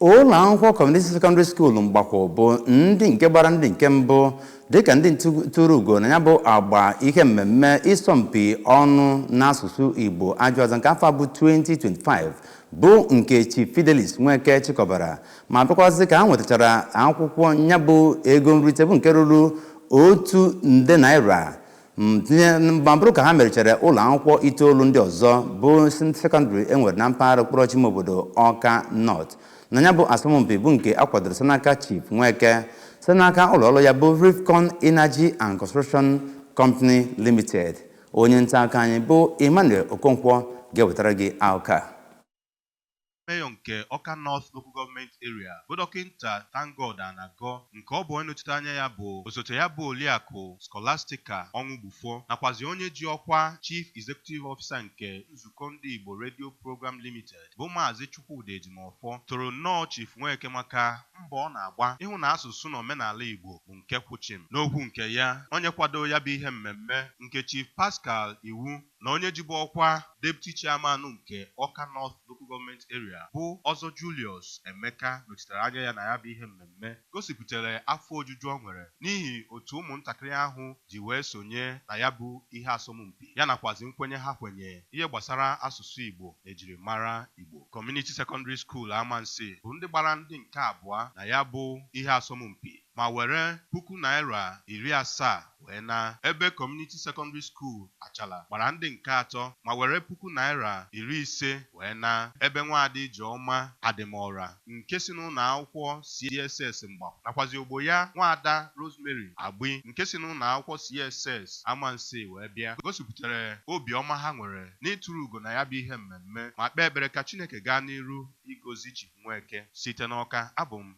Ụlọ akwụkwọ Community Secondary School Mgbakwu bụ ndị nke gbara ndị nke mbụ dịka ndị tụrụ ugo na ya bụ agba ihe mmemme ịsọmpi ọnụ n'asụsụ Igbo ajụ aza nke afọ a bụ 2025, bụ nke Chief Fidelis Nweke chịkọbara, ma bịakwazị ka ha nwetachara akwụkwọ ya bụ ego nrite bụ nke ruru ₦1 nde tinye, ma bụrụ ka ha merichara ụlọ akwụkwọ itoolu ndị ọzọ bụ sekọndịrị e nwere na mpaghara okpuru ọchịchị ime obodo Ọka North na ya bụ asọmpi, bụ nke a kwadoro site n'aka Chief Nweke, site n'aka ụlọ ọrụ ya bụ Rifcon Energy and Construction Company Limited. Onye nta akụkọ anyị bụ Emmanuel Okonkwo ga-ewetara gị akụkọ a. Mayor nke Ọka North Local Government Area bụ Dọkịta ThankGod Anago, nke ọ bụ onye nọchite anya ya bụ osote ya bụ Oliakụ Scholastica Ọnwụgbufo, nakwazi onye ji ọkwa Chief Executive Officer nke Nzukọ Ndị Igbo Radio Program Limited bụ Maazị Chukwudi Ejimọfọ, toro nnọọ Chief Nweke maka mbọ ọ na-agba ịhụ na asụsụ na omenala Igbo bụ nke kwụchim. N'okwu nke ya, onye kwado ya bụ ihe mmemme nke Chief Pascal Iwu na onye jibu ọkwa Deputy Chairman nke Ọka North Local Government Area bụ Ọzọ Julius Emeka nọchitere anya ya na ya bụ ihe mmemme, gosipụtara afọ ojuju o nwere n'ihi otu ụmụntakịrị ahụ ji wee sonye na ya bụ ihe asọmpi, ya nakwazi nkwenye ha kwenye ihe gbasara asụsụ Igbo na ejirimara Igbo. Community Secondary School Amansi bụ ndị gbara ndị nke abụọ na ya bụ ihe asọmpi ma were ₦70,000 wee na, ebe Community Secondary School Achala gbara ndị nke atọ ma were ₦50,000 wee na, ebe nwaada Ijeọma Adịmọra nke si n'ụlọ akwụkwọ CSS Mgbakwu nakwazi ogbo ya nwaada Rosemary Agbi nke si n'ụlọ akwụkwọ CSS Amansi wee bịa, gosipụtara obiọma ha nwere n'ịtụrụ ugo na ya bụ ihe mmemme ma kpee ekpere ka Chineke gaa n'iru igozi Chief Nweke. Site n'Ọka, abụ m